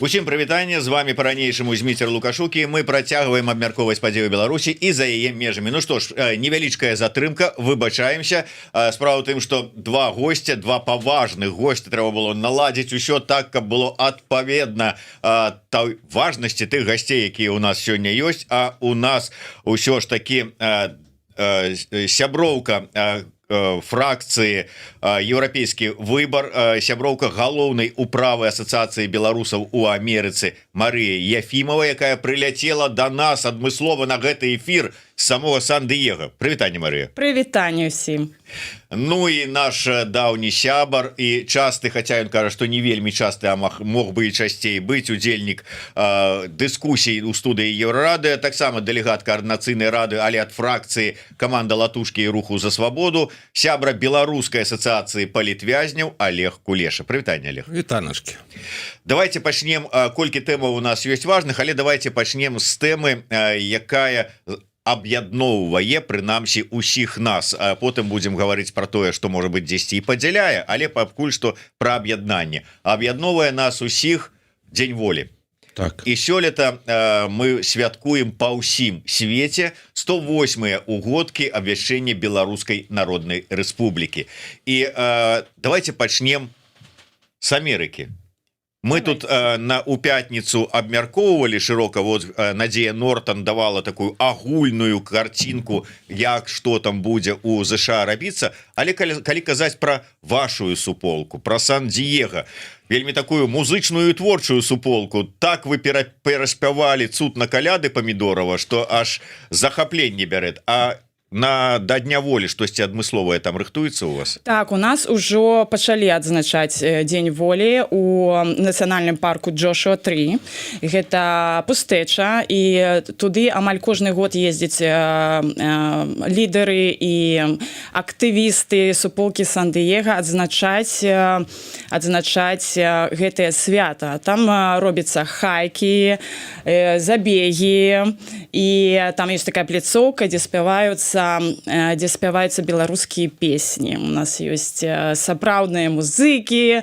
Усім прывітанне, з вамі па-ранейшаму Зміцер Лукашук, і мы працягваем абмяркоўваць падзеі ў Беларусі і за яе межамі. Ну што ж, невялічкая затрымка, выбачаемся. Справа ў тым, што два госця, два паважных госця, трэба было наладзіць усё так, каб было адпаведна той важнасці тых гасцей, якія у нас сёння ёсць. А у нас усё ж таки сяброўка фракцыі «Еўрапейскі выбар», сяброўка галоўнай управы Асацыяцыі беларусаў у Амерыцы Марыя Яфімова, якая прыляцела до нас адмыслова на гэты эфір з самого Сан-Дыега. Прывітанне, Марыя. Прывітанне ўсім. Ну і наш даўні сябар і часты, хаця ён кажа, што не вельмі часты, а мог бы і часцей быць, удзельнік дыскусій у студыі Еўрарадыё, таксама дэлегат каардынацыйнай рады, але ад фракцыі «Каманда Латушкі» і руху «За свабоду», сябра Беларускай асацыяцыі палітвязняў Алег Кулеша. Прывітанне, Алег. Вітаначкі. Давайте пачнем. Колькі тэмаў у нас ёсць важных, але давайте пачнем з тэмы, якая аб'ядноўвае прынамсі усіх нас, а потым будем гаварыць про тое, что, может быть, дзесьці і падзяляе, але пакуль што про аб'яднанне. Аб'ядноўвае нас усіх Дзень волі. І сёлета мы святкуем па ўсім свеце 108 угодкі абвяшчэння Беларускай Народнай Рэспублікі. І давайте пачнем с Амерыкі. Мы тут на у пятніцу абмяркоўвалі шырока, вот Надзея Нортон давала такую агульную карцінку, як что там будзе у ЗША рабіцца. Але калі казаць про вашу суполку, про Сан-Дыега, вельмі такую музычную і творчую суполку, так вы пераспявалі «Цуд на каляды» Памідорова, что аж захапленне бярэт. А на да Дня волі штосьці адмысловае там рыхтуецца у вас? Так, у нас ужо пачалі адзначаць Дзень волі у нацыянальным парку Джошуа 3. Гэта пустэча, і туды амаль кожны год ездзіць лідары і актывісты суполкі Сан-Дыега адзначаць гэтае свята. Там робіцца хайкі, забегі, і там ёсць такая пляцоўка, дзе спяваюцца беларускія песні. У нас ёсць сапраўдныя музыкі,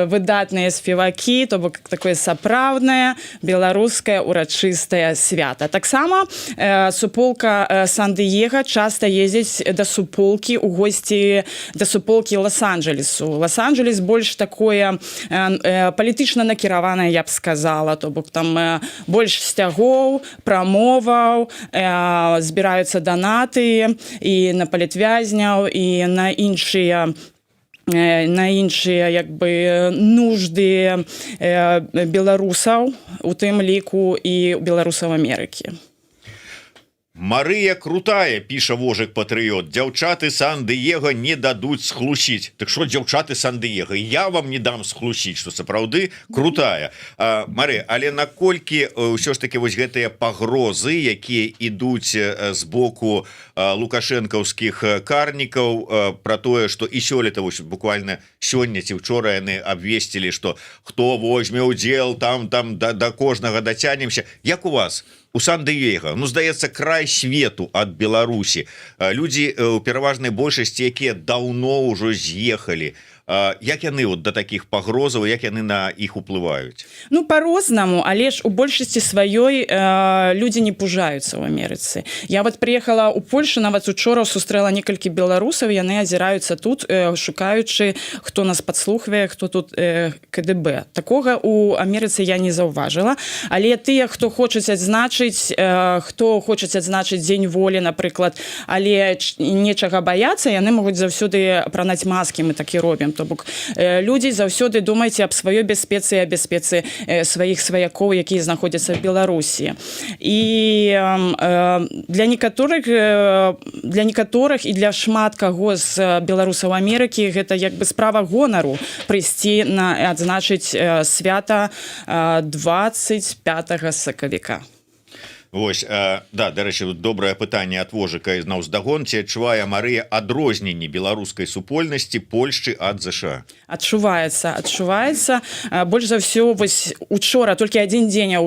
выдатныя спевакі, то бок такое сапраўднае беларускае урачыстае свята. Таксама суполка Сан-Дыега часта ездзіць да суполкі у госці, да суполкі Лос-Анджелесу. Лос-Анджелес больш такое палітычна накіраванае, я б сказала, то бок там больш сцягоў, прамоваў, збіраюцца данаты і на палітвязняў, і на іншыя як бы нужды беларусаў, у тым ліку і беларусаў Амерыкі. «Марыя крутая, — піша Вожык Патрыот, — дзяўчаты Сан-Дыега не дадуць схлусіць». Так что, дзяўчаты Сан-Дыега, я вам не дам схлусіць, что сапраўды крутая Марыя. Але наколькі ўсё ж таки вось гэтыя пагрозы, якія ідуць з боку лукашэнкаўскіх карнікаў, про тое, что і сёлета, вось буквально сёння ці учора яны абвесцілі, что хто возьме удзел, там да кожнага дацянемся. Як у вас у Сан-Дыега, ну, здаецца, край свету ад Беларусі, людзі у пераважнай большасці, якія даўно ўжо з'ехалі, як яны вот да таких пагрозаў, як яны на іх уплываюць? Ну, по-рознаму, але ж у большасці сваёй людзі не пужаюцца ў Амерыцы. Я вот приехала у Польшу, нават учора сустрэла некалькі беларусаў, яны азіраюцца тут, шукаючы, хто нас падслухвае, хто тут КДБ. Такога у Амерыцы я не заўважыла. Але тыя, хто хочуць адзначыць Дзень волі, напрыклад, але нечага баяцца, яны могуць заўсёды апранаць маскі, мы так і робім. То бок людзі, заўсёды думайце аб сваёй бяспецы і аб бяспецы сваіх сваякоў, якія знаходзяцца в Беларусі. І для некаторых і для шмат каго з беларусаў Амерыкі гэта як бы справа гонару прыйсці на адзначыць свята 25 сакавіка. Вось, да, дарэчы, добрае пытанне ад Вожыка з наўздагон: ці адчувае Марыя адрозненні беларускай супольнасці Польшчы ад ЗША? Адчуваецца, адчуваецца. Больш за ўсё вось учора, толькі адзін дзень я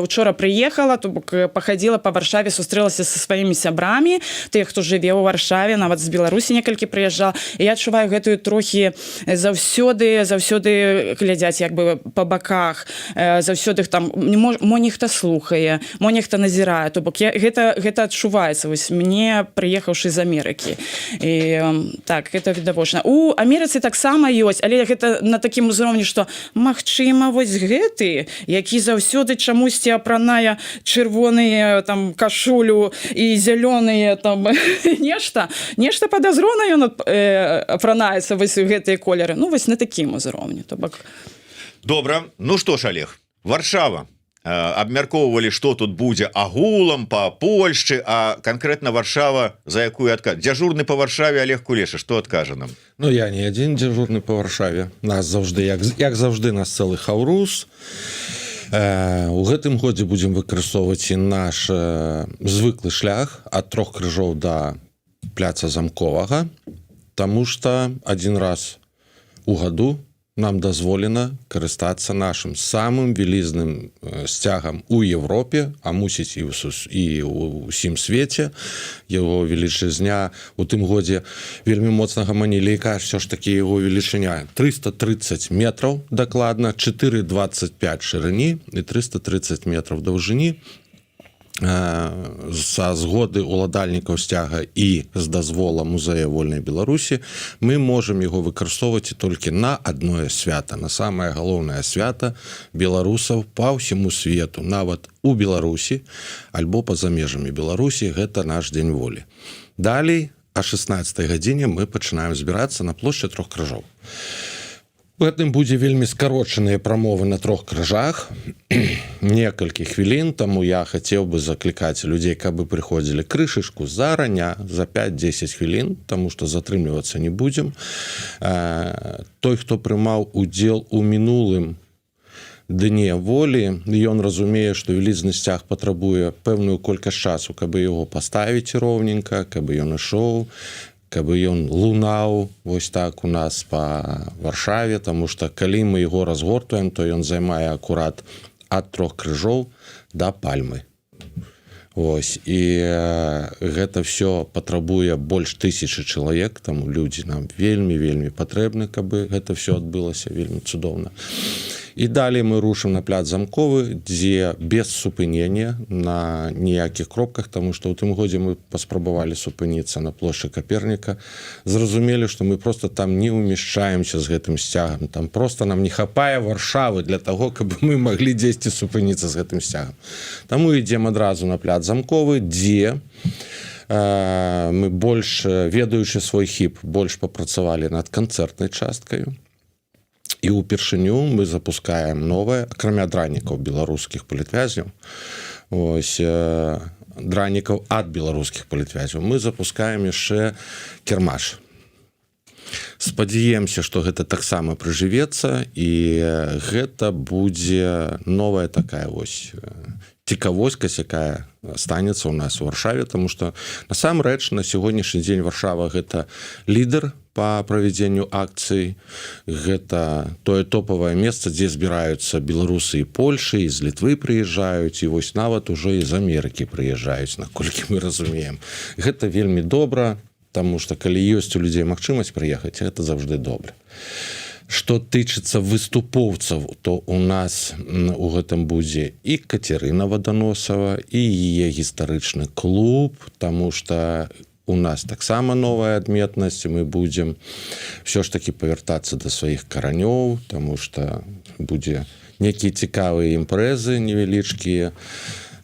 учора прыехала, то бок пахадзіла по Варшаве, сустрэлася са сваімі сябрамі, тых, хто жыве ў Варшаве, нават з Беларусі некалькі прыязджал, і я адчуваю гэтую трохі, заўсёды глядзяць як бы по баках, заўсёды там не мо нехта слухае, мо нехта назірае, то бок гэта адчуваецца вось мне, прыехаўшы з Амерыкі. І так, гэта відавочна. У Амерыцы таксама ёсць, але гэта на такім узроўні, што, магчыма, вось гэты, які заўсёды чамусьці апранае чырвоныя там кашулю і зялёныя там, нешта падазрона ён апранаецца вось у гэтыя колеры. Ну вось на такім узроўні, то бок. Добра. Ну что ж, Олег, Варшава. Абмяркоўвалі, что тут будзе агулам по Польшчы, а конкретно Варшава, за якую адказ дзяжурны по Варшаве Олег Кулеша, что адкажа нам? Ну, я не адзін дзяжурны по Варшаве. Нас заўжды, як заўжды, нас цэлы хаўрус. У гэтым годзе будзем выкарыстоўваць і наш звыклы шлях ад Трох Крыжоў да пляца Замковага, таму что один раз у году нам дазволена карыстацца нашым самым вялізным сцягам у Европе, а мусіць, і ў усім свеце. Его велічызня, у тым годзе вельмі моцна гаманілі, якая все ж таки его велічыня: 330 метров дакладна, 4,25 шырыні і 330 метров даўжыні. Са згоды уладальнікаў сцяга і з дазвола музея вольнай Беларусі мы можем его выкарыстоўваць і толькі на адное свята, на самае галоўнае свята беларусаў па ўсяму свету, нават у Беларусі альбо па-за межамі Беларусі, гэта наш Дзень Волі. Далей а 16 гадзіне мы пачынаем збірацца на плошчы Трох Крыжоў. У гэтым будзе вельмі скарочаныя прамовы на Трох Крыжах, некалькі хвілін, таму я хацеў бы заклікаць людзей, каб бы прыходзілі крышачку зараня, за 5-10 хвілін, таму что затрымлівацца не будзем. Той, хто прымаў удзел у мінулым Дне Волі, ён разумее, што вялізны сцяг патрабуе пэўную колькасць часу, каб яго паставіць роўненька, каб ён ішоў, каб ён лунаў вось так у нас по Варшаве, таму что калі мы его разгортваем, то ён займае акурат ад Трох Крыжоў да Пальмы. Ось, і гэта все патрабуе больш тысячи чалавек, там людзі нам вельмі, вельмі патрэбны, каб гэта все адбылася вельмі цудоўна. І далей мы рушым на пляц Замковы, дзе без супынення на ніякіх кропках, таму что ў тым годзе мы паспрабавалі супыніцца на плошчы Каперніка, зразумелі, что мы просто там не умяшчаемся з гэтым сцягам, там просто нам не хапае Варшавы для того, каб мы маглі дзесьці супыніцца з гэтым сцягам. Таму ідзем адразу на пляц Замковы, дзе мы больш, ведаючы свой хіб, больш папрацавалі над канцэртнай часткаю, і упершыню мы запускаем новае, акрамя дранікаў беларускіх палітвязняў, ось, дранікаў ад беларускіх палітвязняў, мы запускаем яшчэ кірмаш. Спадзяемся, что гэта таксама прыжывецца і гэта будзе новая такая вось цікавоськасць, якая станецца у нас у Варшаве, таму что насамрэч на сягонняшні дзень Варшава — гэта лідар по правядзенню акцый, гэта тое топавае месца, дзе збіраюцца беларусы і Польшы, і з Літвы прыязджаюць, і вось нават уже з Амерыкі прыязджаюць, наколькі мы разумеем. Гэта вельмі добра, таму что калі ёсць у людзей магчымасць прыехаць, это заўжды добра. Что тычыцца выступоўцаў, то у нас у гэтым будзе і Кацярына Ваданосава, і яе гістарычны клуб, таму что у нас таксама новая адметнасць: мы будзем все ж таки павяртацца да сваіх каранёў, таму что будзе некія цікавыя імпрэзы невялічкія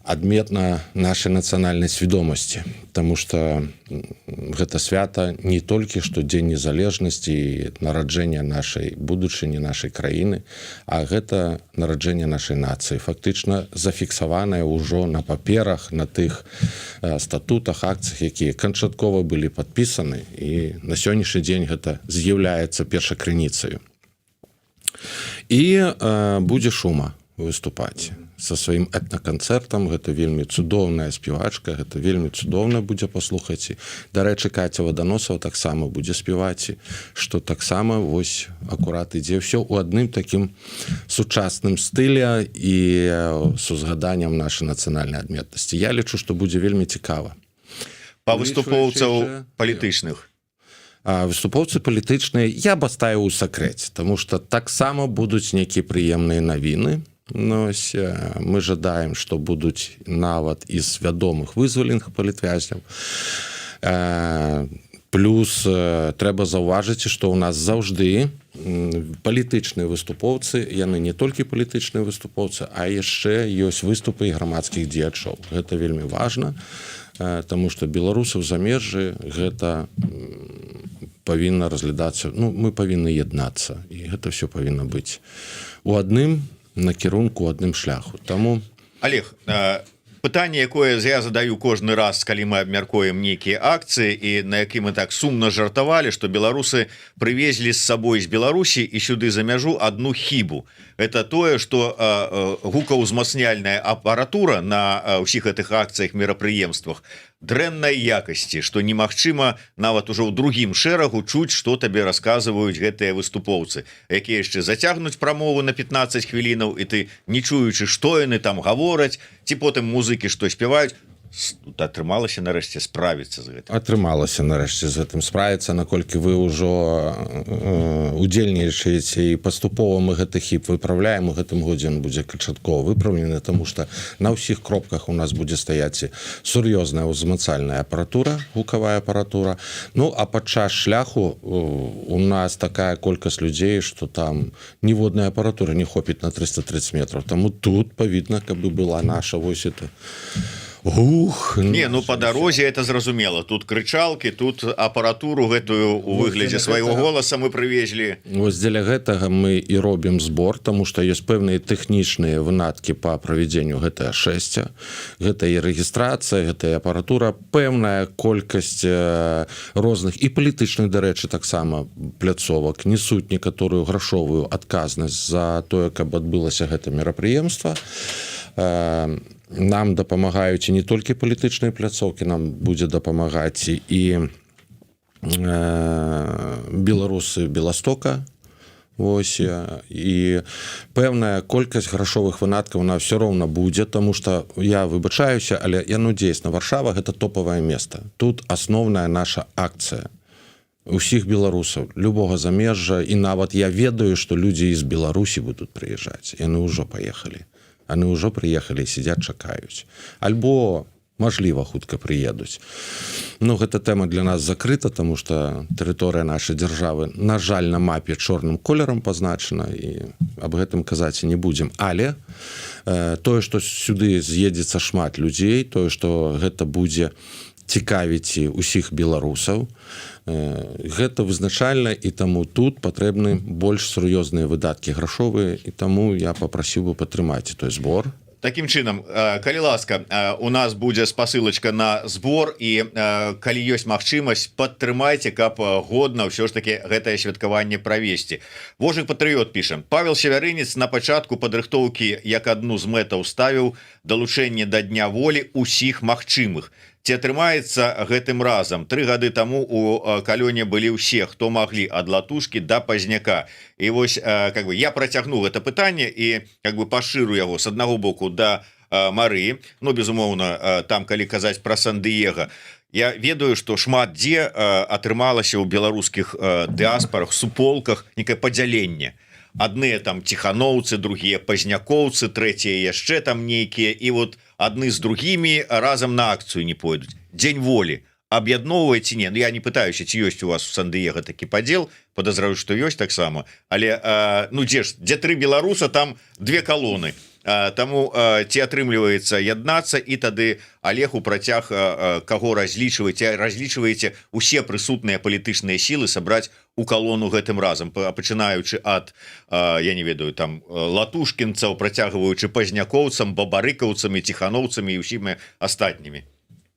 адметна нашай нацыянальнай свядомасці. Таму что гэта свята не толькі што Дзень незалежнасці, нараджэння нашай будучыні, нашай краіны, а гэта нараджэнне нашай нацыі, фактычна зафіксаваная ўжо на паперах, на тых статутах, акцыях, якія канчаткова былі падпісаны, і на сённяшні дзень гэта з'яўляецца першакрыніцаю. І будзе Шума. Выступаць со сваім этнаканцэртам. Гэта вельмі цудоўная спявачка, гэта вельмі цудоўна будзе паслухаць. Дарэчы, Каця Ваданосава таксама будзе спяваць, что таксама вось акурат ідзе ўсё у адным такім сучасным стыля і с узгаданнем нашай нацыянальнай адметнасці. Я лічу, что будзе вельмі цікава. По выступоўцаў палітычных? Выступоўцы палітычныя я б оставіў у сакрэце, тому что таксама будуць нейкія прыемныя навіны. Ну, ось, мы жадаем, что будуць нават з вядомых вызваленых палітвязняў. Плюс трэба заўважыць, что у нас заўжды палітычныя выступоўцы, яны не толькі палітычныя выступоўцы, а яшчэ ёсць выступы і грамадскіх дзеячоў. Гэта вельмі важна, тому что беларусы ў замежжы, гэта павінна разглядацца, ну, мы павінны яднацца, і гэта все павінна быць у адным накірунку, адным шляху. Таму Олег, пытанне, якое я задаю кожны раз, калі мы абмяркуем нейкія акцыі, і на які мы так сумна жартавалі, что беларусы прывезлі з сабой з Беларусі і сюды за мяжу одну хібу, это тое, что гукаўзмацняльная апаратура на ўсіх гэтых акцыях, мерапрыемствах дрэннай якасці, что немагчыма нават ужо ў другім шэрагу чуць, что табе расказваюць гэтыя выступоўцы, якія яшчэ зацягнуць прамову на 15 хвілінаў, і ты не чуючы, што яны там гавораць, ці потым музыкі, што спяваюць. Атрымалася нарэшце справіцца з гэтым? Атрымалася нарэшце з гэтым справіцца, наколькі вы ўжо удзельнічаеце, і паступова мы гэты хіб выпраўляем. У гэтым годзе ён будзе канчаткова выпраўлены, тому что на ўсіх кропках у нас будзе стаяць сур'ёзная ўзмацальная апаратура, гукавая апаратура. Ну а падчас шляху у нас такая колькасць людзей, что там ніводная апаратура не хопіць на 330 метров, таму тут павінна каб бы была наша вось это Ух, Не, ну по дарозе это зразумела, тут крычалки, тут апаратуру гэтую у выглядзе свайго голаса мы прывезлі. Вось дзеля гэтага мы і робім збор, тому что ёсць пэўныя тэхнічныя выдаткі по правядзенню гэтага шэсця. Гэта і рэгістрацыя, гэта і апаратура, пэўная колькасць розных і палітычных, дарэчы, таксама пляцовак несуць некаторую грашовую адказнасць за тое, каб адбылася гэта мерапрыемства. Нам дапамагаюць і не толькі палітычныя пляцоўкі, нам будзе дапамагаць і беларусы Беластока. Вось, і пэўная колькасць грашовых выдаткаў на все роўна будзе, тому что я выбачаюся, але я, ну, дзейсна Варшава — гэта топавае место. Тут асноўная наша акцыя усіх беларусаў любога замежжа, і нават я ведаю, что людзі з Беларусі будуць прыязджаць, яны ўжо паехалі, они ўжо прыехалі, сидят, чакаюць альбо, мажліва, хутка прыедуць. Ну, гэта тэма для нас закрыта, тому что тэрыторыя нашай дзяржавы, на жаль, на мапе чорным колерам пазначана, і аб гэтым казаць не будзем. Але тое, что сюды з'едзецца шмат людзей, тое, что гэта будзе цікавіць усіх беларусаў, гэта вызначальна, і таму тут патрэбны больш сур'ёзныя выдаткі грашовыя, і таму я папрасіў бы падтрымаць той збор. Такім чынам, калі ласка, у нас будзе спасылочка на збор, і калі ёсць магчымасць, падтрымайце, каб годна ўсё ж таки гэтае святкаванне правесці. Вожык Патрыот піша: Павел Севярынец на пачатку падрыхтоўкі як адну з мэтаў ставіў далучэнне да Дня Волі усіх магчымых. Ці атрымаецца гэтым разам? 3 гады таму у калёне былі ўсе, хто маглі, ад Латушкі да Пазняка. І вось как бы я працягну гэта пытанне і как бы пашыру яго с аднаго боку да Марыі. Ну, безумоўна, там, калі казаць про Сан-Дыега, я ведаю, что шмат дзе атрымалася ў беларускіх дыаспорах, суполках некае падзяленне: адныя там ціханоўцы, другія пазнякоўцы, трэція яшчэ там нейкія, і вот адны з другімі разам на акцыю не пойдуць. Дзень Волі аб'ядноўвае ці не? Ну, я не пытаюся, ці ёсць у вас у Сан-Дыега такі падзел, падазраю, што ёсць таксама, але ну дзе ж, дзе тры беларуса, там две калоны. Таму ці атрымліваецца яднацца? І тады, Олег, у працяг, каго разлічваеце? Разлічваеце усе прысутныя палітычныя сілы сабраць у калону гэтым разам, пачынаючы ад, я не ведаю, там латушкінцаў, працягваючы пазнякоўцам, бабарыкаўцамі, ціханоўцамі і ўсімі астатнімі?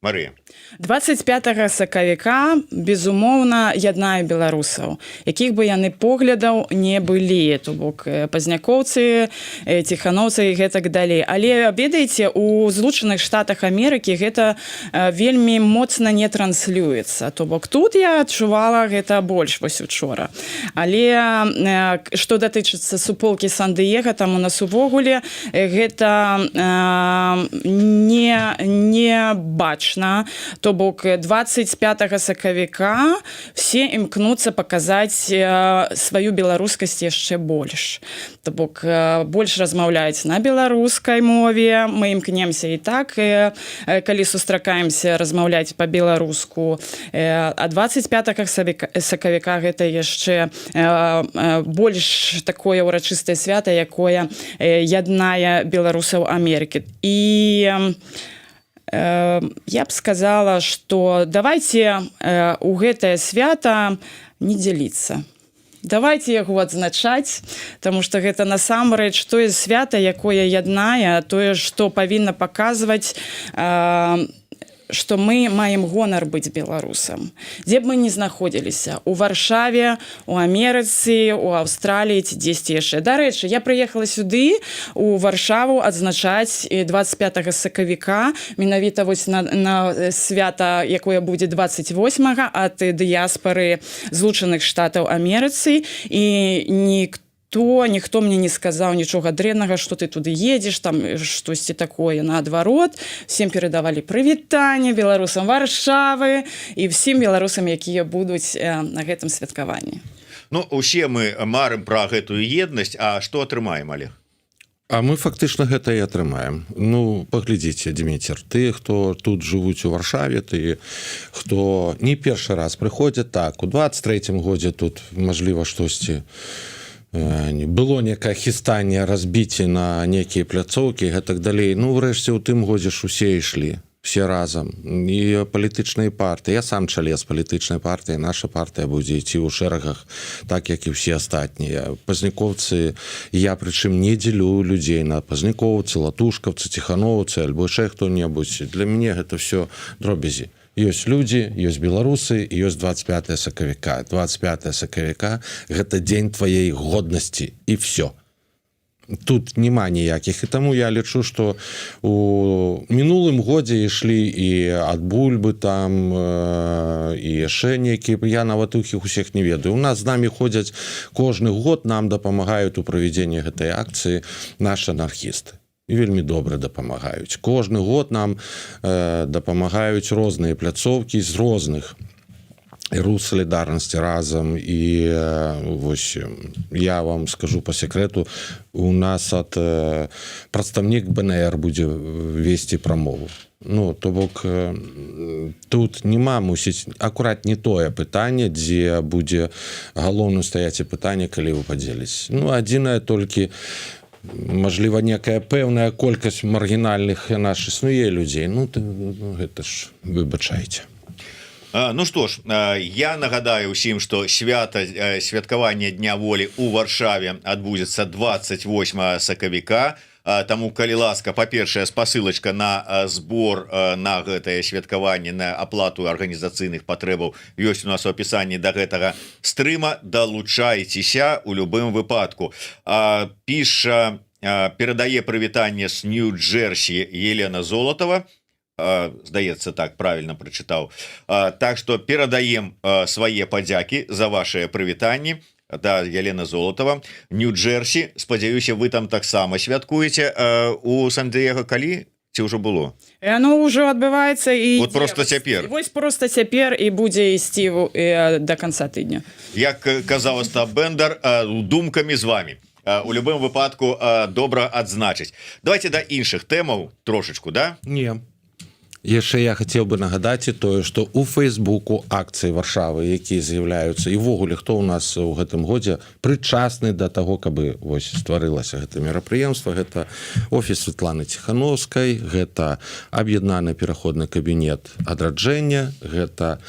Марыя. 25 сакавіка, безумоўна, яднае беларусаў, якіх бы яны поглядаў не былі, то бок пазнякоўцы, ціханоўцы і гэтак далей. Але, ведаеце, у Злучаных Штатах Амерыкі гэта вельмі моцна не транслюецца, то бок тут я адчувала гэта больш вось учора. Але што датычыцца суполкі Сан-Дыега, там у нас увогуле гэта не бачна, то бок 25 сакавіка все імкнуцца паказаць сваю беларускасць яшчэ больш, то бок больш размаўляюць на беларускай мове. Мы імкнемся і так, калі сустракаемся, размаўляць по-беларуску, а 25 сакавіка гэта яшчэ больш такое ўрачыстае свята, якое яднае беларусаў Амерыкі. І я б сказала, что давайте у гэтае свята не дзеліцца, давайте яго адзначаць, тому что гэта насамрэч тое свята, якое яднае, тое, что павінна паказваць, что мы маем гонар быць беларусам, дзе б мы не знаходзіліся: у Варшаве, у Амерыцы, у Аўстраліі ці дзесьці яшчэ. Дарэчы, я прыехала сюды, у Варшаву, адзначаць 25 сакавіка менавіта вось на свята, якое будзе 28, ад дыяспары Злучаных Штатаў Амерыцы, і ніхто мне не сказаў нічога дрэннага, что ты туды едзеш, там штосьці такое. Наадварот, всем перадавалі прывітанне беларусам Варшавы і всім беларусам, якія будуць на гэтым святкаванні. Ну, усе мы марым про гэтую еднасць. А что атрымаем, Олег? А мы фактычна гэта і атрымаем. Ну, паглядзіце, Дміцер, ты, хто тут жывуць у Варшаве, ты, хто не першы раз прыходзяць, так, у 23 годзе тут, мажліва, штосьці было, некае хістанне, разбіце на некія пляцоўкі, гэтак далей. Ну, ўрэшце, у тым годзе ж усе ішлі, все разам, і палітычныя партыі. Я сам чалец палітычнай партыі, наша партыя будзе ісці ў шэрагах, так як і ўсе астатнія пазнякоўцы. Я прычым не дзелю людзей на пазнякоўцы, латушкаўцы, ціханоўцы альбо яшчэ хто-небудзь. Для мяне гэта все дробязі. Ёсць людзі, ёсць беларусы, ёсць 25 сакавіка. 25 сакавіка — гэта дзень тваей годнасці, і все. Тут няма ніякіх. І таму я лічу, что у мінулым годзе ішлі і ад Бульбы там, і яшчэ нейкі, я нават іх усіх не ведаю. У нас з намі ходзяць кожны год, нам дапамагаюць у правядзенні гэтай акцыі наши анархісты і вельмі добра дапамагаюць. Кожны год нам дапамагаюць розныя пляцоўкі з розных рух салідарнасці разам. І вось я вам скажу по секрету, у нас ад прадстаўнік БНР будзе весці прамову. Ну, то бок тут няма, мусіць, акурат не тое пытанне, дзе будзе галоўным стаяць і пытанне, калі вы падзеліць. Ну, адзінае толькі, мажліва, некая пэўная колькасць маргінальных наш існуе людзей. Ну, ты, ну, гэта ж, выбачайце. Ну что ж, я нагадаю усім, что святкаванне Дня волі у Варшаве адбудзецца 28 сакавіка. Таму, калі ласка, па-першае, спасылочка на збор на гэтае святкаванне, на аплату арганізацыйных патрэбаў ёсць у нас у апісанні до гэтага стрыма. Далучайцеся у любым выпадку. Піша, перадае прывітанне с Нью-Джерсі Елена Золотова, здаецца, так правильно прочытаў. Так что перадаем свае падзякі за ваши прывітанні. Да, Елена Золотова, Нью-Джерсі. Спадзяюся, вы там таксама святкуеце. У Сан-Дыего калі, ці ўжо было? Оно ўжо адбываецца і Вот просто цяпер. Вось просто цяпер і будзе ісці до конца тыдня. Як казаў Остап Бендер, думкамі з вами. У любым выпадку добра адзначыць. Давайте да іншых тэмаў трошечку, да? Не, яшчэ я хацеў бы нагадаць і тое, што у фейсбуку акцыі Варшавы, якія з'яўляюцца, і ўвогуле хто ў нас у гэтым годзе прычасны да таго, кабы вось стварылася гэта мерапрыемства, гэта офіс Светланы Ціхановскай, гэта аб'яднаны пераходны кабінет адраджэння, гэта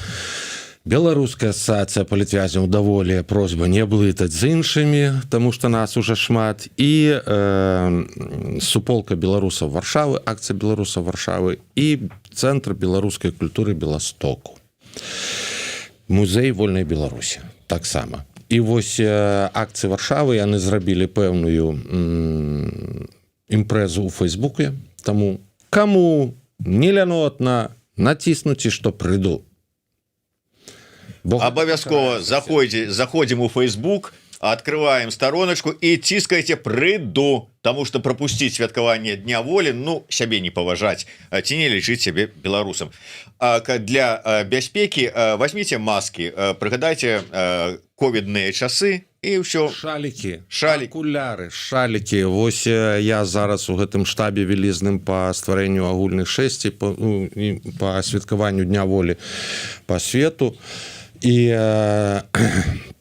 Беларуская асацыяцыя палітвязняў даволі, просьба не блытаць з іншымі, таму што нас уже шмат, і Суполка беларусаў Варшавы, Акцыя беларусаў Варшавы і Цэнтр беларускай культуры Беластоку, Музей вольнай Беларусі таксама. І вось Акцыі Варшавы, яны зрабілі пэўную імпрэзу ў Фейсбуке. Таму кому не лянотна, націснуць, што прыйду. Бо абавязкова заходзім у Facebook, открываем староначку і ціскайте «прыйду», таму што прапусціць святкаванне Дня волі — ну, сябе не паважаць ці не лічыць сябе беларусам. А для бяспекі возьмите маски, прыгадайте ковідныя часы, і ўсё. Шалікі. Шалік. Акуляры, шалікі. Вось я зараз у гэтым штабе вялізным по стварэнню агульных шэсці по, ну, по святкаванню Дня волі по свету, і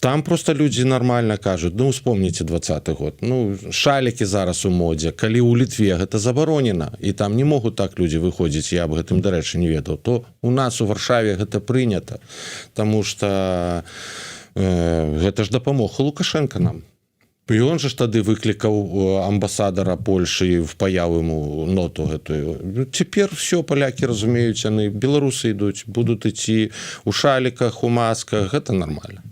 там просто людзі нормально кажуць: «Ну, вспомните 20-й год». Ну, шалікі зараз у модзе. Калі у Літве гэта забаронена і там не могуць так людзі выходзіць, я аб гэтым, дарэчы, не ведаў, то у нас у Варшаве гэта прынята. Таму што гэта ж дапамог Лукашенко нам. Ён же ж тады выклікаў амбасадара Польшы, впаяў ему ноту гэтую. Цяпер все палякі разумеюць, яны, беларусы, ідуць, будут ідці у шаліках, у масках, гэта нормально.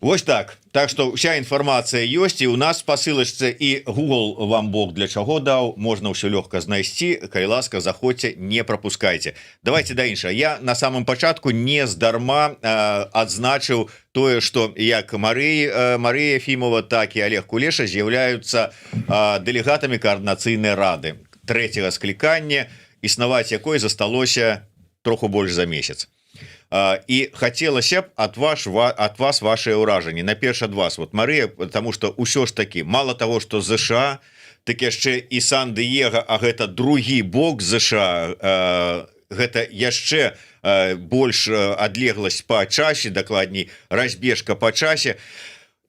Вось так. Так што вся інфармацыя ёсць і у нас спасылачцы, і Google вам Бог для чаго даў, можна ўсё лёгка знайсці. Калі ласка, заходзьце, не прапускайте. Давайте да іншага. Я на самом пачатку не здарма адзначыў тое, што як Марыя Ефімова, так і Олег Кулеша з'яўляюцца дэлегатамі Каардынацыйнай рады трэцяга склікання, існаваць якой засталося троху больш за месяц. І хацелася б от вас ваши ўражанні. Найперш ад вас вот, Марыя, таму што ўсё ж таки мало того, что ЗША, так яшчэ і Сан-Дыега, а гэта другі бок ЗША, гэта яшчэ больш адлегласць по часе, дакладней, разбежка по часе.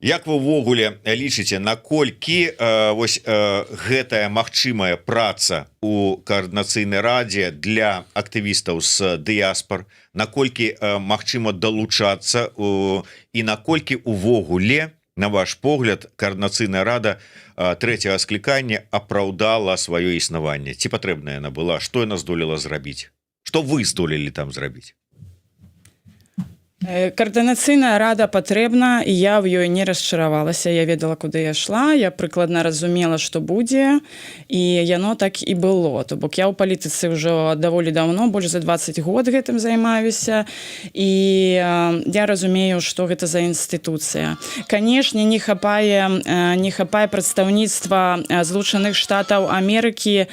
Як вы увогуле лічыце, наколькі вось гэтая магчымая праца у Каардынацыйнай радзе для актывістаў з дыяспор, наколькі магчыма далучацца і наколькі увогуле, на ваш погляд, Каардынацыйная рада трэцяга склікання апраўдала сваё існаванне? Ці патрэбная яна была? Што яна здолела зрабіць? Што вы здолелі там зрабіць? Каардынацыйная рада патрэбна, і я ў ёй не расчаравалася. Я ведала, куды я шла, я прыкладна разумела, што будзе, і яно так і было. То бок я ў палітыцы ўжо даволі даўно, больш за 20 год гэтым займаюся, і я разумею, што гэта за інстытуцыя. Канешне, не хапае прадстаўніцтва Злучаных Штатаў Амерыкі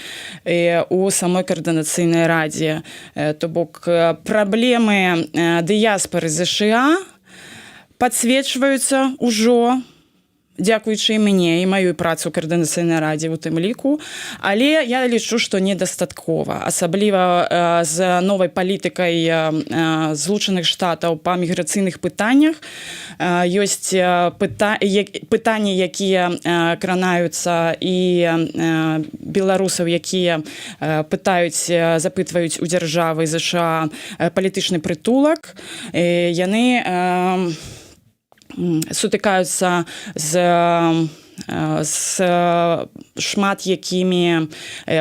у самой Каардынацыйнай радзе. То бок праблемы дыяспары ЗША падсвечваюцца ўжо дзякуючы і мне, і маёй працу ў Каардынацыйнай радзе у тым ліку, але я лічу, што недастаткова, асабліва з новай палітыкай Злучаных Штатаў па міграцыйных пытаннях. Ёсць пытанні, якія кранаюцца і беларусаў, якія пытаюць, запытваюць у дзяржавы ЗША палітычны прытулак. Яны сутыкаюцца з шмат якімі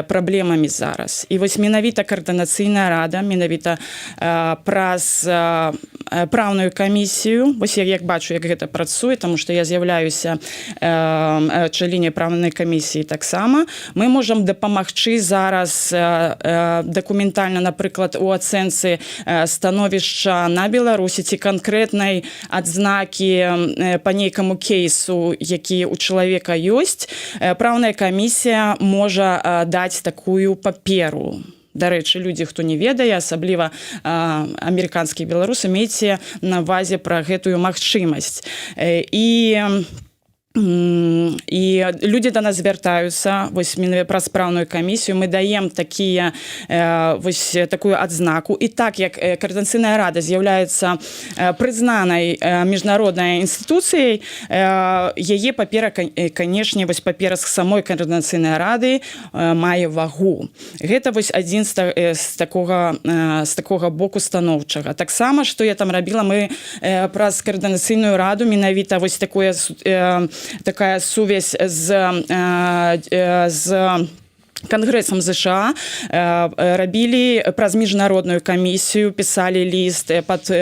праблемамі зараз. І вось менавіта Каардынацыйная рада, менавіта праз праўную камісію, вось я як бачу, як гэта працуе, таму што я з'яўляюся члене праўнай камісіі таксама, мы можам дапамагчы зараз дакументальна, напрыклад, у ацэнцы становішча на Беларусі ці канкрэтнай адзнакі па нейкаму кейсу, які у чалавека ёсць. Праўная камісія можа даць такую паперу. Дарэчы, людзі, хто не ведае, асабліва амерыканскія беларусы, мейце на увазе пра гэтую магчымасць. І І людзі да нас звяртаюцца вось менавіта праз спраўную камісію. Мы даем такія вось такую адзнаку. І так як Каардынацыйная рада з'яўляецца прызнанай міжнароднай інстытуцыяй, яе папера, канешне, вось папера з самой Каардынацыйнай рады мае вагу. Гэта вось адзін з такога боку станоўчага. Таксама, што я там рабіла, мы праз Каардынацыйную раду, менавіта вось такое такая сувязь з Кангрэсам ЗША, рабілі праз міжнародную камісію, пісалі ліст пад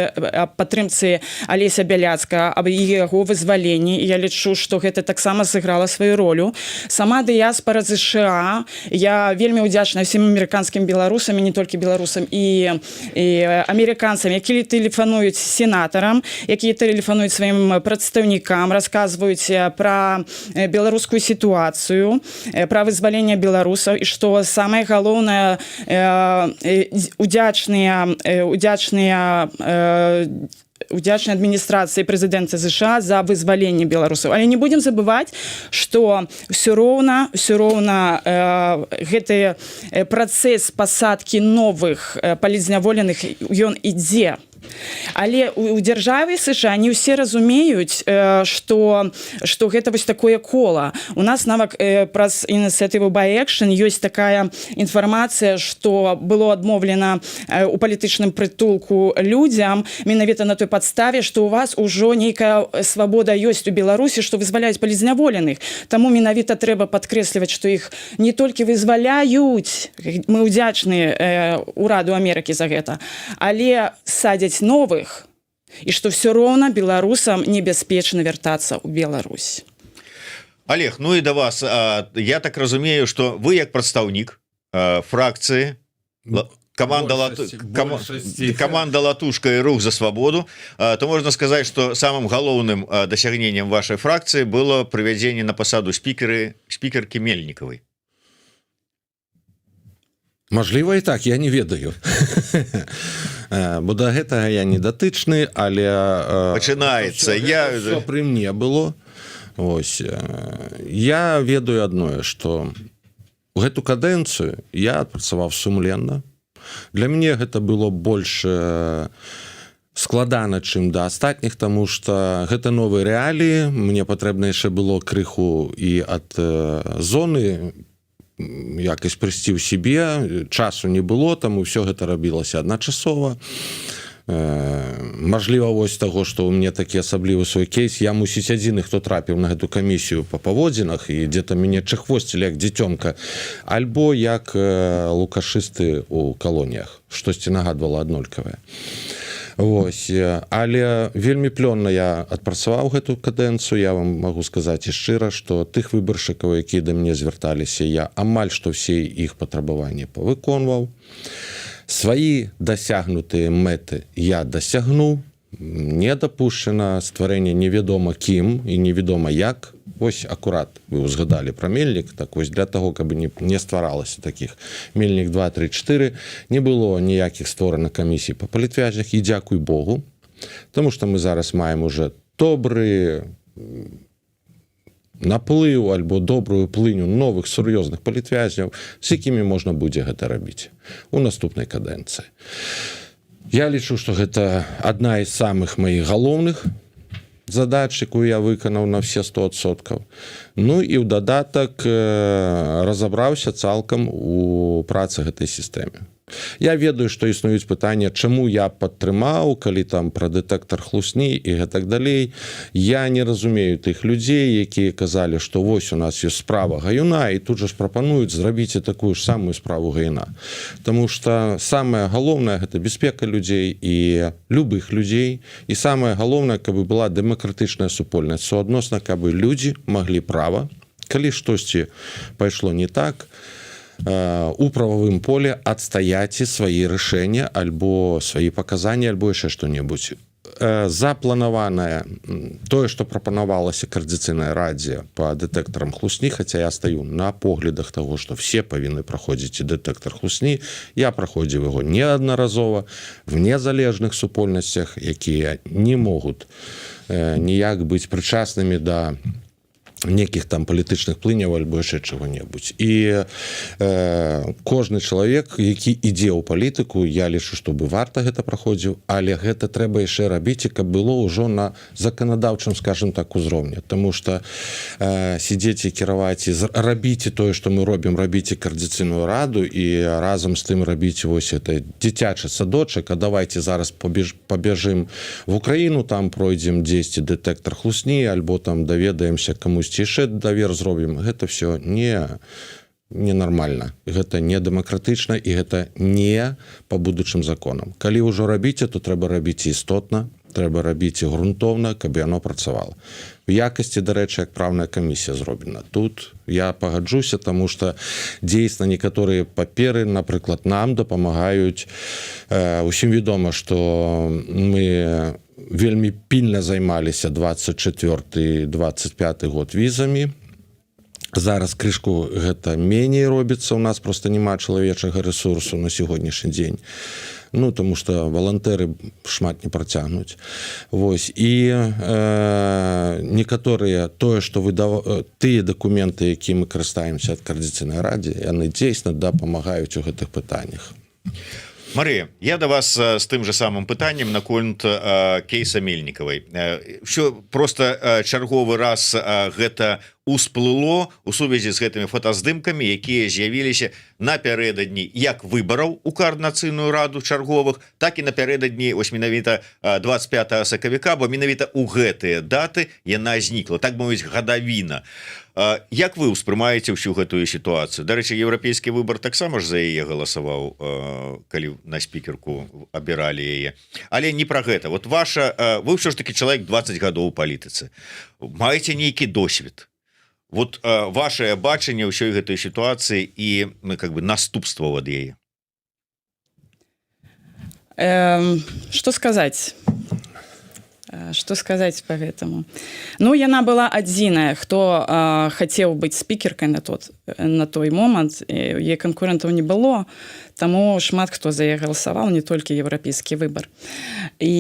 падтрымцы Алеся Бяляцка аб яго вызваленні. Я лічу, што гэта таксама сыграла сваю ролю. Сама дыяспора ЗША, я вельмі ўдзячна всем амерыканскім беларусам, і не толькі беларусам, і амерыканцам, якія тэлефануюць сенатарам, якія тэлефануюць сваім прадстаўнікам, расказваюць пра беларускую сітуацыю, пра вызваленне беларусаў. І што самае галоўнае, удзячныя адміністрацыі прэзідэнта ЗША за вызваленне беларусаў. Але не будзем забываць, што ўсё роўна гэты працэс пасадкі новых палітзняволеных, ён ідзе. Але у дзяржаве США не ўсе разумеюць, что гэта вось такое кола. У нас нават праз ініцыятыву Бай-экшн ёсць такая інфармацыя, что было адмоўлена у палітычным прытулку людзям менавіта на той падставе, что у вас ужо нейкая свабода ёсць у Беларусі, что вызваляюць палітзняволеных. Таму менавіта трэба падкрэсліваць, что іх не толькі вызваляюць, мы ўдзячны ураду Амерыкі за гэта, але садзяць новых, і што все роўна беларусам небяспечна вяртацца ў Беларусь. Олег, ну і да вас. Я так разумею, что вы як прадстаўнік фракцыі команда Большасці. Команда Латушка і Рух за свабоду, то можна сказать, что самым галоўным дасягнением вашай фракцыі было прывядзенне на пасаду спікеркі Мельнікавай. Мажліва, і так, я не ведаю. Бо да гэтага я не датычны, але Пачынаецца. Всё пры мне было. Ось, я ведаю адное, что гэту кадэнцыю я адпрацаваў сумленна. Для мяне гэта было больш складана, чым да астатніх, таму что гэта новыя рэаліі. Мне патрэбна яшчэ было крыху і ад зоны якось прыйсці ў сябе, часу не было, там ўсё гэта рабілася адначасова. Мажліва, вось таго, што ў мне такі асаблівы свой кейс, я, мусіць, адзіны, хто трапіў на гэту камісію па паводзінах, і где-то мяне чахвосцілі як дзіцёнка альбо як лукашысты у калоніях, штосьці нагадвала аднолькавае. Вось, але вельмі плённа я адпрацаваў гэту кадэнцыю. Я вам магу сказаць і шчыра, што тых выбаршчыкаў, якія да мяне звярталіся, я амаль што ўсе іх патрабаванні павыконваў. Свае дасягнутыя мэты я дасягнуў: не дапушчана стварэнне невядома кім і невядома як. Ось акурат вы узгадалі пра Мельнік, так вось, для того, каб не стваралася таких Мельнік 2, 3, 4, не было ніякіх створана камісій па палітвязнях, і дзякуй Богу. Таму что мы зараз маем уже добры наплыў альбо добрую плыню новых сур'ёзных палітвязняў, з якімі можна будзе гэта рабіць у наступнай кадэнцыі. Я лічу, что гэта адна из самых маіх галоўных задач, якую я выканаў на все 100%. Ну і ў дадатак разабраўся цалкам у працы гэтай сістэме. Я ведаю, што існуюць пытанне, чаму я падтрымаў, калі там пра дэтэктар хлусні і гэтак далей. Я не разумею тых людзей, якія казалі, што вось у нас ёсць справа Гаюна, і тут жа ж прапануюць, зрабіце такую ж самую справу Гаюна. Таму что самае галоўнае — гэта бяспека людзей і любых людзей, і самае галоўнае, каб была дэмакратычная супольнасць, суадносна, каб людзі маглі права, калі штосьці пайшло не так, у прававым поле адстаяць і свае рашэння альбо свае паказанні, альбо яшчэ што-небудзь. Запланаванае тое, што прапанавалася Каардынацыйнай радзе по дэтэктарам хлусні, хаця я стаю на поглядах того, что все павінны праходзіць і дэтэктар хлусні, я праходзіў яго неаднаразова в незалежных супольнасцях, якія не могуць ніяк быць прычаснымі да Некіх там палітычных плыняў альбо яшчэ чего-небудзь. І кожны чалавек, які ідзе ў палітыку, я лічу, чтобы варта гэта праходзіў, але гэта трэба яшчэ рабіць, і каб было ўжо на заканадаўчым, скажем так, узроўні. Потому что сидзець і кіраваць, і рабіце тое, что мы робім, рабіце Каардынацыйную раду і разам з тым рабіць вось это дзіцячы садочак: «А давайте зараз побежим в Украіну, там пройдзем 10 дэтэктар хлусні альбо там даведаемся, камусьці яшчэ давер зробім». Гэта все не ненармальна, гэта не дэмакратычна і гэта не по будучым законам. Калі ўжо рабіце, то трэба рабіць істотна, трэба рабіць і грунтоўна, каб яно працавала в якасці. Дарэчы, як праўная камісія зроблена, тут я пагаджуся, тому что дзейсна некаторыя паперы, напрыклад, нам дапамагаюць. Усім вядома, что мы вельмі пільна займаліся 24 25 год візамі. Зараз крышку гэта меней робіцца, у нас просто няма чалавечага ресурсу на сягонняшні дзень, ну, тому что валантэры шмат не працягнуць. Вось, і некаторыя тое, что выдав, тыя дакументы, які мы карыстаемся ад Каардынацыйнай радзе, яны дзейсна дапамагаюць у гэтых пытаннях. Марыя, я до вас з тым же самым пытаннем наконт кейса Мельнікавай. Все просто чарговы раз гэта усплыло у сувязі з гэтымі фотаздымкамі, якія з'явіліся напярэдадні як выбараў у Каардынацыйную раду чарговых, так і напярэдадні ось менавіта 25 сакавіка, бо менавіта у гэтыя даты яна знікла, так мовіць, гадавіна. Як вы ўспрымаеце ўсю гэтую сітуацыю? Дарэчы, «Еўрапейскі выбар» таксама ж за яе галасаваў, калі на спікерку абіралі яе, але не пра гэта. Вот ваша, вы ўсё ж таки чалавек 20 гадоў у палітыцы, маеце нейкі досвед. Вот ваше бачанне ўсёй гэтай сітуацыі і, ну, как бы наступства ад яе. Что сказать по гэтаму? Ну, яна была адзіная, хто хацеў быць спікеркай на той момант. Яе канкурентаў не было, таму шмат хто за яе галасаваў, не толькі «Еўрапейскі выбар». І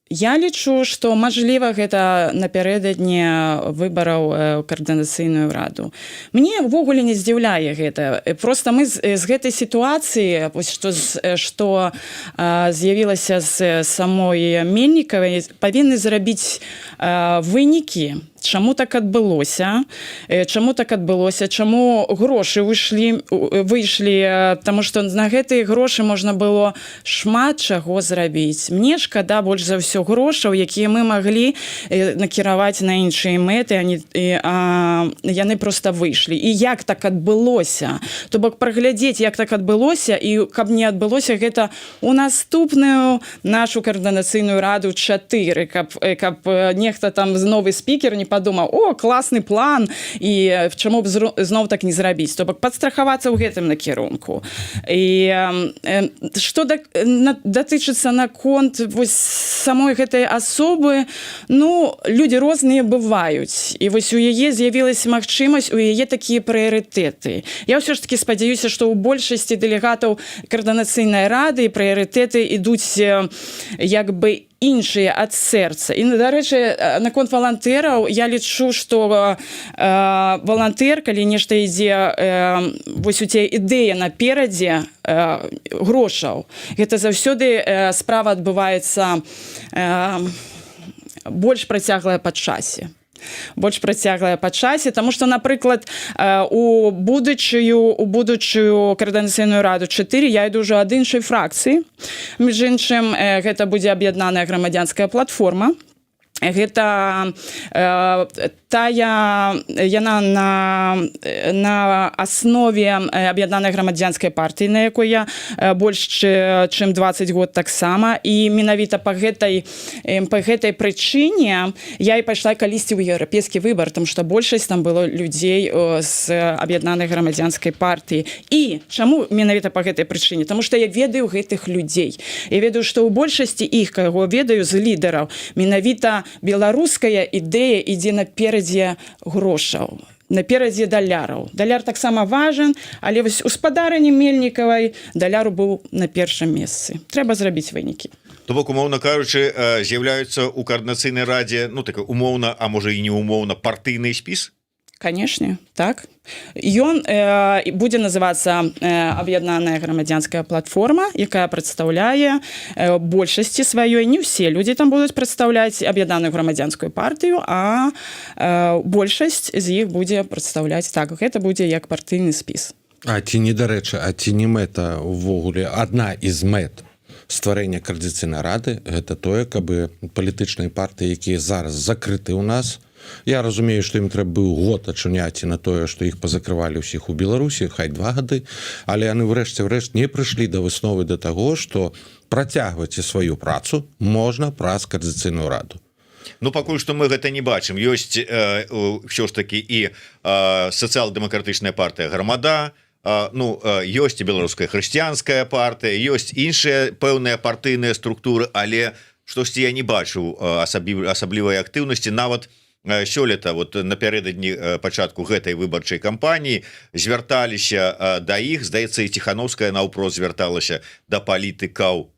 я лічу, што, мажліва, гэта напярэдадні выбараў Каардынацыйную раду. Мне ўвогуле не здзіўляе гэта. Просто мы з гэтай сітуацыі, вось што з'явілася з самой Мельнікавай, павінны зрабіць вынікі, чаму так адбылося, чаму так адбылося, чаму грошы выйшлі, потому что на гэтыя грошы можна было шмат чаго зрабіць. Мне шкада больш за ўсё грошаў, якія мы маглі накіраваць на іншыя мэты, они і, яны просто выйшлі. І як так адбылося, то бок праглядзець, як так адбылося, і каб не адбылося гэта у наступную нашу Каардынацыйную раду 4, каб нехта там з новы спікер не падумаў: «О, класны план, і чаму б зноў так не зрабіць?» То бок падстрахавацца ў гэтым накірунку. І што датычыцца наконт вось самой гэтай асобы, ну, людзі розныя бываюць, і вось у яе з'явілася магчымасць, у яе такія прыярытэты. Я ўсё ж таки спадзяюся, што ў большасці дэлегатаў Каардынацыйнай рады прыярытэты ідуць як бы іншыя, ад сэрца. І, дарэчы, наконт валантэраў, я лічу, что валантэр, калі нешта ідзе, вось у цябе ідэя наперадзе грошаў, гэта заўсёды справа адбываецца больш працяглая па часе, таму что, напрыклад, у будучую Каардынацыйную раду 4 я іду ўжо ад іншай фракцыі. Між іншым, гэта будзе Аб'яднаная грамадзянская платформа. Гэта тая, яна на аснове Аб'яднанай грамадзянскай партыі, на якой я больш чым 20 год таксама. І менавіта па гэтай прычыне я і пайшла калісьці ў «Еўрапейскі выбар», там што большасць там было людзей з Аб'яднанай грамадзянскай партыі. І чаму менавіта па гэтай прычыне? Таму што я ведаю гэтых людзей, я ведаю, што ў большасці іх, каго ведаю з лідараў, менавіта беларуская ідэя ідзе наперадзе грошаў, наперадзе даляраў. Даляр таксама важен, але вось у спадарыні Мельнікавай даляру быў на першым месцы. Трэба зрабіць вынікі. То бок, умоўна кажучы, з'яўляюцца у Каардынацыйнай радзе, ну, так умоўна, а можа, і не умоўна, партыйны спіс? Конечно, так. Ён будзе называцца Аб'яднаная грамадзянская платформа, якая прадстаўляе большасці сваёй, не ўсе людзі там будуць прадстаўляць Аб'яднаную грамадзянскую партыю, а большасць з іх будзе прадстаўляць, так, гэта будзе як партыйны спіс. А ці не, дарэчы, а ці не мэта увогуле, адна з мэт стварэння Каардынацыйнай рады гэта тое, каб палітычныя партыі, якія зараз закрыты ў нас, я разумею, што ім трэба быў год ачуняць і на тое, што іх пазакрывалі ўсіх у Беларусі, хай 2 гады, але яны ўрэшце ўрэшт не прыйшлі да высновы, да таго, што працягваць сваю працу можна праз Каардынацыйную раду. Ну, пакуль што мы гэта не бачым. Ёсць ўсё ж таки і Сацыял-дэмакратычная партыя «Грамада», ну, ёсць і Беларуская хрысціянская партыя, ёсць іншыя пэўныя партыйныя структуры, але штосьці я не бачыў асаблівай актыўнасці. Нават сёлета, вот напярэдадні пачатку гэтай выбарчай кампаніі, звярталіся да іх, здаецца, і Ціхановская наўпрост звярталася да палітыкаў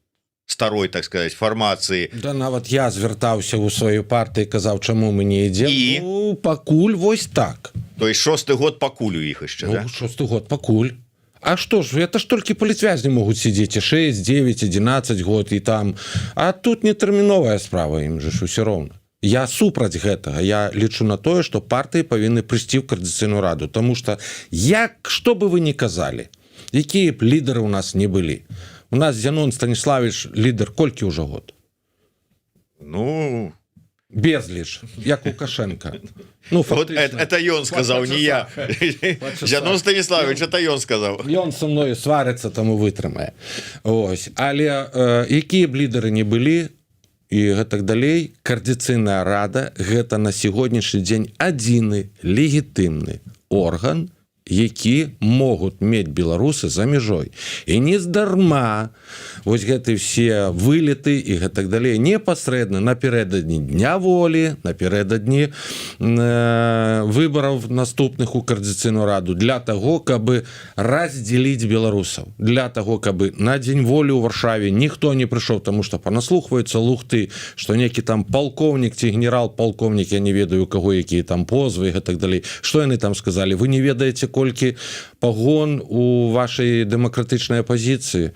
старой, так сказать, фармацыі. Да нават я звяртаўся ў сваю партыю, казаў, чаму мы не ідзем. І? Ну, пакуль вось так. То есть шосты год пакуль у іх яшчэ Ну, да? шосты год пакуль. А что ж, это ж толькі палітвязні могуць сидзець і 6, 9, 11 год і там, а тут не тэрміновая справа, ім же ж усё роўна. Я супраць гэтага. Я лічу на тое, что партыі павінны прыйсці ў Каардынацыйную раду, тому что, як что бы вы ни казалі, якія б лідары у нас не былі, у нас Зянон Станіславович лідар колькі ўжо год? Ну. Безліч, як Лукашенко. Ну, Вот это ён сказал, не я. Зянон Станіславович, это ён сказал. Ён со мною сварыцца, таму вытрымае. Ось, але якія б лідары не былі і гэтак далей, Каардынацыйная рада — гэта на сягонняшні дзень адзіны легітымны орган, які могуць мець беларусы за мяжой. І нездарма вось гэты все вылеты і гэтак далей непасрэдна напярэдадні Дня Волі, напярэдадні выбараў наступных у Каардынацыйную раду, для того, каб раздзеліць беларусаў, для того, каб на Дзень Волі ў Варшаве ніхто не прыйшоў, тому что панаслухваюцца лухты, что некі там палкоўнік ці генерал-палкоўнік, я не ведаю, у каго якія там позвы і гэтак далей, что яны там сказали. Вы не ведаеце, колькі пагон у вашай дэмакратычнай апозіцыі?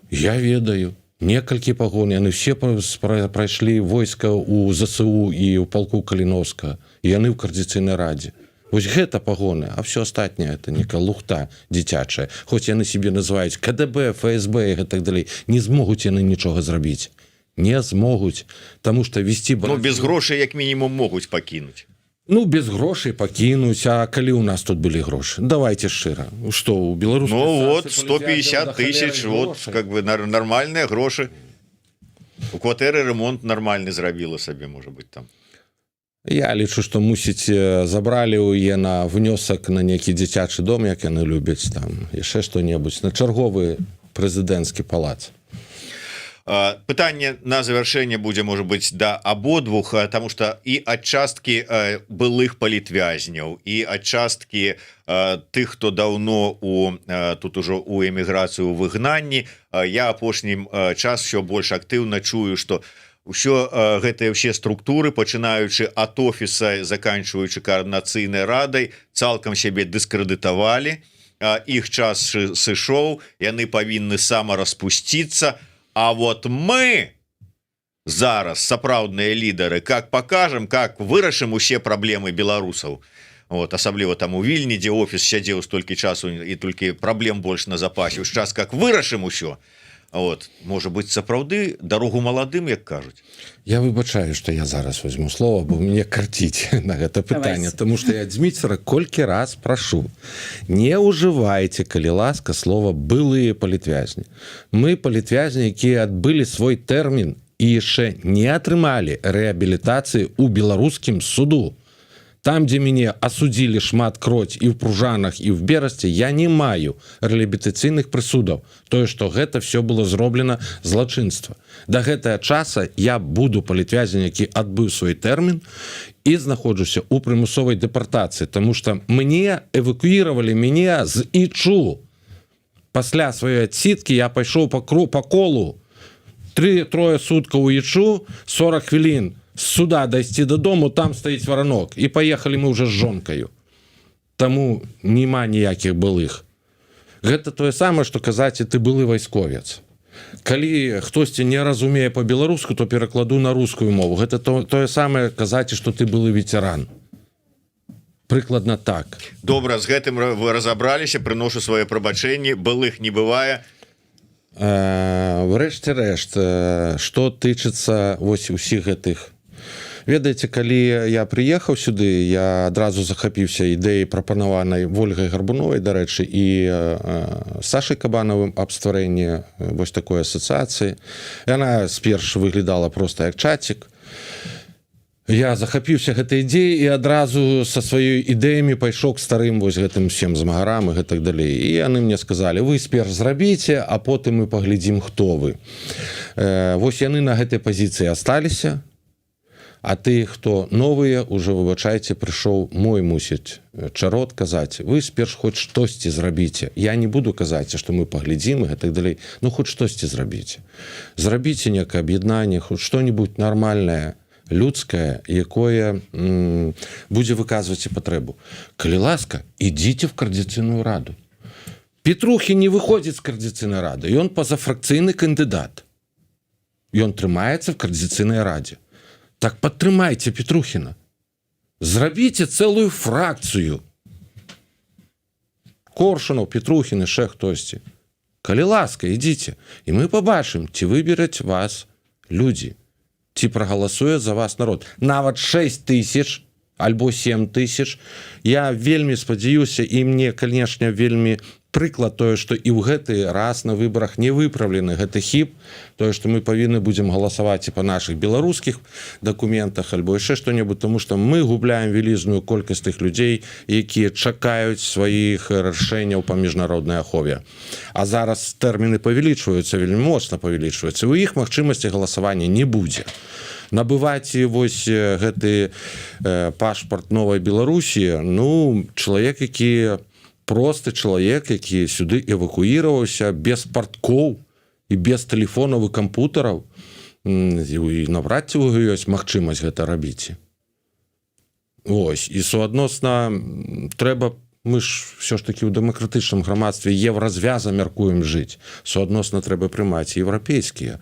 Я ведаю некалькі пагон, яны все прайшлі войска у ЗСУ і ў палку Каліновска, яны ў Каардынацыйнай радзе. Вось гэта пагоны, а все астатняе — это некая лухта дзіцячая. Хоць яны себе называюць КДБ, ФСБ і гэтак далей, не змогуць яны нічога зрабіць, не змогуць, тому что весці Ну, без грошай як мінімум могуць пакінуць. Ну, без грошай пакінуць. А калі у нас тут былі грошы, давайте шчыра, что у беларус? Ну вот, 150 тысяч, вот как бы нормальные грошы. У кватэры ремонт нормальны зрабіла сабе, может быть, там. Я лічу, что, мусіць, забралі ў е на внёсак на нейкі дзіцячы дом, як яны любяць там яшчэ што-небудзь, на чарговы прэзідэнцкі палац. Пытанне на завяршэнне будзе, может быть, да абодвух, тому что і ад часткі былых палітвязняў, і ад часткі тых, хто даўно у тут ужо у эміграцыю, у выгнанні, я апошнім час все больш актыўна чую, что ўсё гэтыя ўсе структуры, пачынаючы ад офіса, заканчваючы Каардынацыйнай радай, цалкам сябе дыскрэдытавалі, іх час сышоў, яны павінны самараспусціцца. А вот мы зараз сапраўдныя лідары, как покажем, как вырашым усе праблемы беларусаў. Вот асабліва там у Вільні, дзе офіс сядзеў столькі часу і толькі праблем больш на запасе, час как вырашым усё. Вот, может быть, сапраўды дарогу маладым, як кажуць. Я выбачаю, что я зараз возьму слово, бо мне карціць на гэта пытанне. Давайте. Тому что я Дзміцера колькі раз прашу: не ўжывайце, калі ласка, слова «былыя палітвязні». Мы палітвязні, якія адбылі свой тэрмін і яшчэ не атрымалі рэабілітацыі у беларускім суду. Там, дзе мяне асудзілі шматкроць, і ў Пружанах, і в Берасці, я не маю рэабілітацыйных прысудаў, тое, что гэта все было зроблена злачынства. До гэтага часа я буду палітвязень, які адбыў свой тэрмін і знаходжуся у прымусовай дэпартацыі, тому что мне эвакуировали мяне з Ічу. Пасля сваёй адсідкі я пайшоў по колу. Трое суткаў у ячу, 40 хвілін з суда дайсці дадому, там стаіць варанок, і поехали мы уже з жонкаю. Таму няма ніякіх былых. Гэта тое самае, што казаць: «Ты былы вайсковец». Калі хтосьці не разумее по-беларуску, то перакладу на рускую мову: гэта тое самае казаць, что ты былы ветеран. Прыкладна так. Добра, з гэтым вы разабраліся, прыношу свае прабачэнні, былых не бывае. Врэшце рэшт, что тычыцца вось усіх гэтых, ведаеце, калі я прыехаў сюды, я адразу захапіўся ідэяй, прапанаванай Вольгай Гарбуновай, дарэчы, і Сашай Кабанавым, аб стварэнні вось такой асацыяцыі. Яна сперш выглядала просто як чацік. Я захапіўся гэтай ідзеяй і адразу са сваёй ідэямі пайшоў к старым вось гэтым всем змагарам і гэтак далей. І яны мне сказали: «Вы сперш зрабіце, а потым мы паглядзім, хто вы». Вось яны на гэтай пазіцыі асталіся. А ты, хто новыя, уже, выбачайце, прыйшоў мой, мусіць, чарод казаць: вы сперш хоць штосьці зрабіце. Я не буду казаць, что мы паглядзім і гэтак далей, ну хоць штосьці зрабіце, зрабіце некае аб'яднанне, хоць что-нибудь нармальное, людскае, якое будзе выказваць і патрэбу. Калі ласка, ідзіце в Каардынацыйную раду. Петрухін не выходзіць з Каардынацыйнай рады, ён пазафракцыйны кандыдат, ён трымаецца в Каардынацыйнай радзе. Так падтрымайце Петрухіна, зрабіце цэлую фракцыю: Коршунаў, Петрухін, яшчэ хтосьці. Калі ласка, ідзіце, і мы побачым, ці выбераць вас людзі, ці прагаласуе за вас народ. Нават 6 тысяч альбо 7 тысяч. Я вельмі спадзяюся, і мне, конечно, вельмі прыкра тое, что і ў гэты раз на выборах не выпраўлены гэты хіб, тое, что мы павінны будзем галасаваць і по наших беларускіх дакументах альбо яшчэ что-нибудь, тому что мы губляем вялізную колькасць тых людзей, якія чакаюць сваіх рашэнняў па міжнароднай ахове. А зараз тэрміны павялічваюцца, вельмі моцна павялічваюцца, у іх магчымасці галасавання не будзе. Набываць і вось гэты пашпарт новай Беларусі, ну, чалавек, які просты чалавек, які сюды эвакуіраваўся без парткоў і без тэлефонаў і кампутараў, і наўрад ці ў ёсць магчымасць гэта рабіць. Ось і суадносна трэба, мы ж все ж таки ў дэмакратычным грамадстве Еўразвяза мяркуем жыць, суадносна трэба прымаць еўрапейскія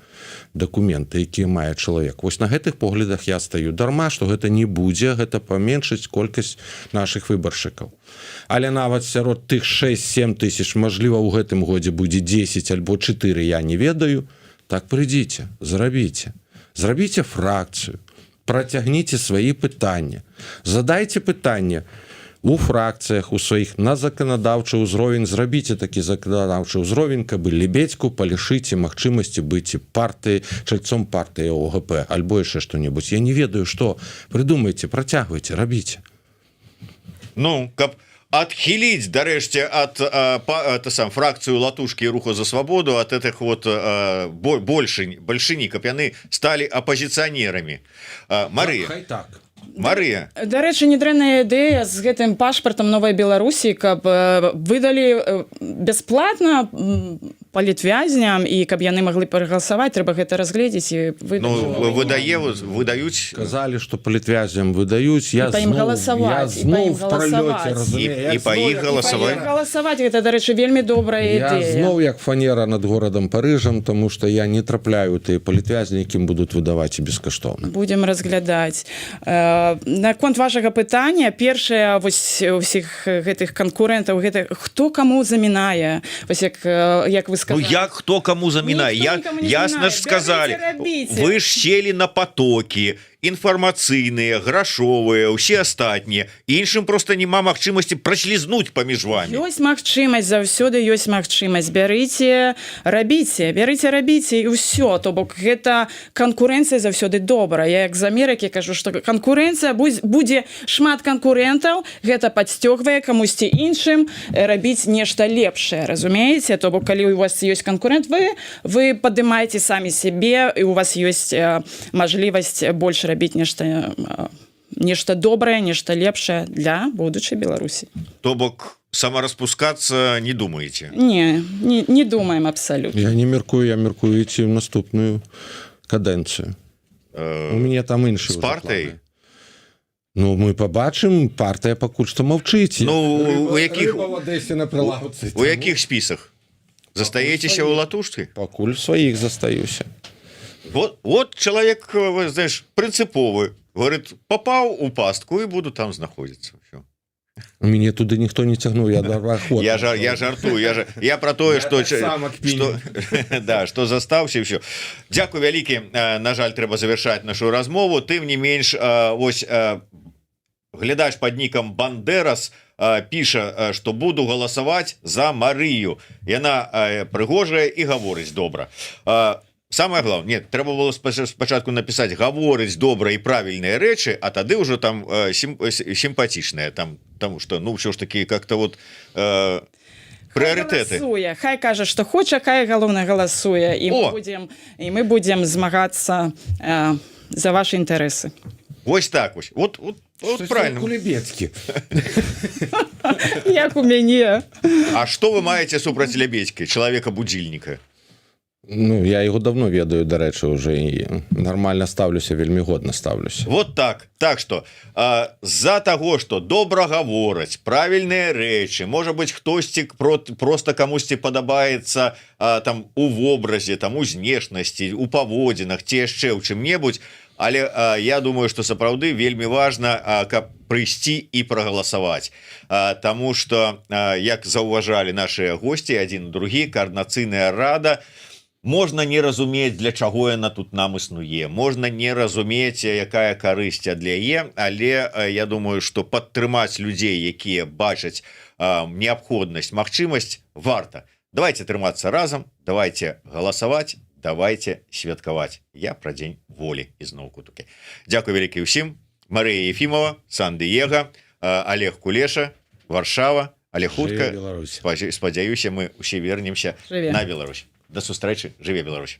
дакументы, якія мае чалавек. Вось на гэтых поглядах я стаю, дарма что гэта не будзе, гэта паменшыць колькасць наших выбаршчыкаў. Але нават сярод тых 6-7 тысяч, мажліва, у гэтым годзе будзе 10 альбо 4, я не ведаю. Так прыйдзіце, зрабіце, зрабіце фракцыю, працягніце свае пытання, задайце пытанне у фракцыях у сваіх на заканадаўчы ўзровень, зрабіце такі заканадаўчы ўзровень, каб Лебедьку палішыце магчымасці быць партыі, чальцом партыі ОГП альбо яшчэ что-нибудь, я не ведаю что, придумайте, працягвайце, рабіце. Ну, каб адхіліць дарэшце от это сам фракцыю Латушкі, Руху за свабоду, от этих вот больше бальшыні, каб яны стали апозіцыянерамі. Марыя. Хай так. Марыя. Дарэчы, недрэнная ідэя з гэтым пашпартам новай Беларусі, каб выдалі бясплатна палітвязням і каб яны маглі прагаласаваць. Трэба гэта разгледзець і Ну, выдае, выдаюць. Казалі, что палітвязням выдаюць. Я Па ім галасаваць. Зноў в пралёце. І па іх галасаваць. Галасаваць, гэта, дарэчы, вельмі добрая ідэя. Зноў як фанера над горадам Парыжам, тому что я не трапляю тыя палітвязні, якім будуць выдаваць і бескаштоўна. Будем разглядаць. Наконт вашага пытання, першае, вось усіх гэтых канкурэнтаў, гэта хто каму замінае, вось як вы Ну, сказали. як хто кому замінае? Ніхто Я нікому не ясно замінае. ж сказали. Бярыце, рабіце. Вы ж сели на потоки інфармацыйныя, грашовыя, усе астатнія. Іншым просто няма магчымасці праслізнуць паміж вами. Ёсць магчымасць, заўсёды ёсць магчымасць. Бярыце, рабіце, бярыце, рабіце, і ўсё. То бок гэта канкурэнцыя заўсёды добра. Я як з Амерыкі кажу, што канкурэнцыя, будзе шмат канкурэнтаў, гэта падсцёгвае камусьці іншым рабіць нешта лепшае, разумееце? То бок калі у вас ёсць канкурэнт, вы падымаеце самі сябе, і у вас ёсць мажлівасць больш рабіць нешта добрае, нешта лепшае для будучай Беларусі. То бок Самараспускацца не думаете? Не, не думаем абсолютно. Я не мяркую, я мяркую ісці ў наступную кадэнцыю. У мяне там іншы З партыяй? Ну, мы побачым, партыя пакуль што маўчыць. Ну, у якіх- Рыба в Адэсе на прылаўцы. У якіх спісах застаецеся, у Латушцы? Пакуль сваіх застаюся. Вот чалавек, знаешь, прынцыповы, говорит: попаў у пастку і буду там знаходзіцца. Всё. Мяне туды ніхто не цягнуў, я добраахвотна. Я жартую, я про тое, Я что таксама кпіню. что, да, что застаўся, всё. Дякую вялікі. На жаль, трэба завершаць нашу размову. Тым не менш, ось глядач под нікам Бандерас піша, что буду галасаваць за Марыю, яна прыгожая і гаворыць добра. Самое главное, нет, трэба было спачатку написать: гаворыць добра і правільныя рэчы, а тады ўжо там сімпатічная там, тому что, ну, ўсё ж таки как-то вот прыярытэты. Голосуе. Хай кажа, што хоча, хай, галоўна, галасуе, і О! мы будем змагацца за ваши інтарэсы. Вось так вось, вот правильно. Кулебецкі. Як у мяне. А что вы маеце супраць Лябедзькі, чалавека будзільніка? Ну, я его давно ведаю, дарэчы, уже і нормально ставлюся, вельмі годна ставлюся. Вот так. Так что з-за того, что добра гавораць, правільныя рэчы, можа быть, хтосьці просто камусьці падабаецца там у вобразе, там у знешнасці, у паводзінах ці яшчэ ў чым-небудзь, але я думаю, что сапраўды вельмі важна, каб прыйсці і прагаласаваць. Таму что, як заўважалі наши госці один, другі, Каардынацыйная рада, можна не разумець, для чаго яна тут нам існуе, можна не разумець, якая карысць для яе, але я думаю, что падтрымаць людзей, якія бачаць неабходнасць, магчымасць, варта. Давайте трымацца разам, давайте галасаваць, давайте святкаваць. Я про Дзень Волі ізноўку таки. Дякую вялікі ўсім. Марыя Ефімова, Сан-Дыега, Олег Кулеша, Варшава. Але хутка Беларусь. Спадзяюся, мы усе вернемся Жыве. на Беларусь. До сустрэчы, жыве Беларусь.